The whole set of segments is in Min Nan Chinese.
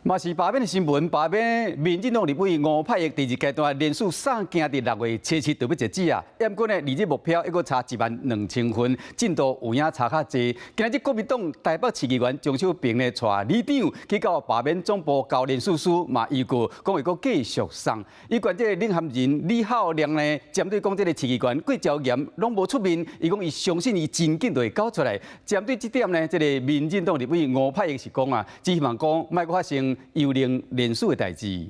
嘛是罷免的新聞，罷免民進黨立委吳霈奕第二階段連署送件佇6月7日就欲截止啊。毋過呢，二日目標猶閣差1萬2千份，進度有影差較濟。今仔日國民黨台北市議員鍾小平呢，帶里長去到罷免總部交連署書，嘛預告講會閣繼續送。有關這个領銜人李孝良呢，針對講這个市議員郭昭岩攏無出面，伊講伊相信伊真緊就會交出來。針對這點呢，這个民進黨立委吳霈奕是講啊，只希望講莫閣發生幽靈連署的代誌。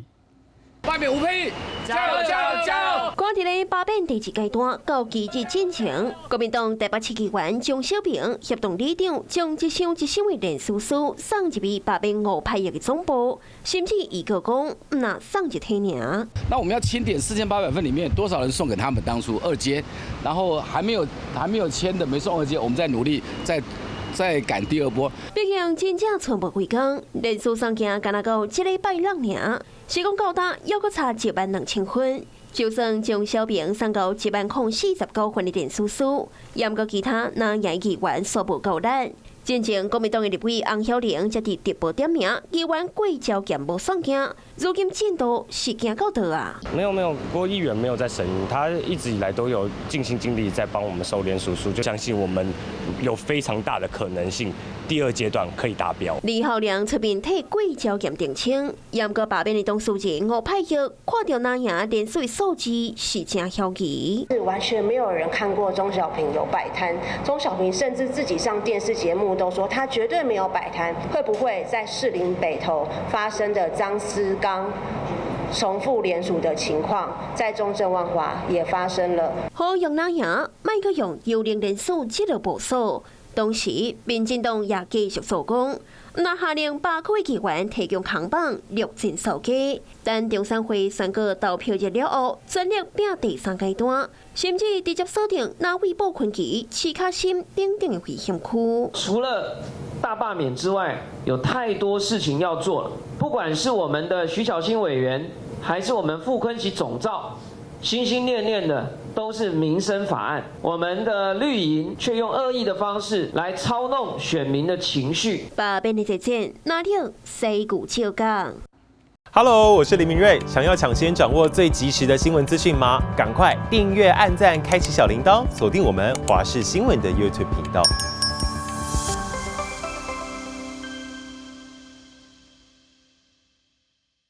罷免吳霈奕，加油加油加油！趕佇咧罷免第二階段到期日進前，國民黨台北市議員鍾小平協同里長將一箱一箱的連署書送入去罷免吳霈奕的總部，甚至預告講，毋若送一天爾。那我們要清點4800份裡面多少人送給他們當初二階，然後還沒有簽的沒送二階，我們再努力再趕第二波。畢竟真正賰無幾工，連署送件干焦到這禮拜六爾，是講到今猶閣差1萬2千份。就算鍾小平送到10,049份的連署書，毋過其他藍營議員煞無夠力。進前國民黨的立委洪曉玲才佇直播點名，議員郭昭巖無送件，如今進度是行到佗啊？沒有沒有，郭議員沒有在審，他一直以來都有盡心盡力在幫我們收連署書，就相信我們有非常大的可能性，第二階段可以達標。李孝良出面替郭昭巖澄清，毋過罷免的當事人吳霈奕看著藍營連署數字是誠枵疑。是完全沒有人看過鍾小平有擺攤，鍾小平甚至自己上電視節目都說他絕對沒有擺攤，會不會在士林北投發生的張思剛重複連署的情況，在中正萬華也發生了？好用藍營，莫閣用幽靈連署這个部署。同時，民進黨也繼續做工，若下令罷區議員提供扛棒，力戰數據。等中選會宣告投票日了後，全力拼第三階段，甚至直接鎖定藍委布坤奇、徐卡心等等的危險區。除了大罷免之外，有太多事情要做。不管是我們的徐巧芯委員，還是我們傅崐萁總召，心心念念的都是民生法案，我們的綠營卻用惡意的方式來操弄選民的情緒。罷免的這戰，哪裡西谷照講。 Hello，我是林明瑞。想要搶先掌握最及時的新聞資訊嗎？趕快訂閱、按讚、開啟小鈴鐺，鎖定我們華視新聞的 YouTube 頻道。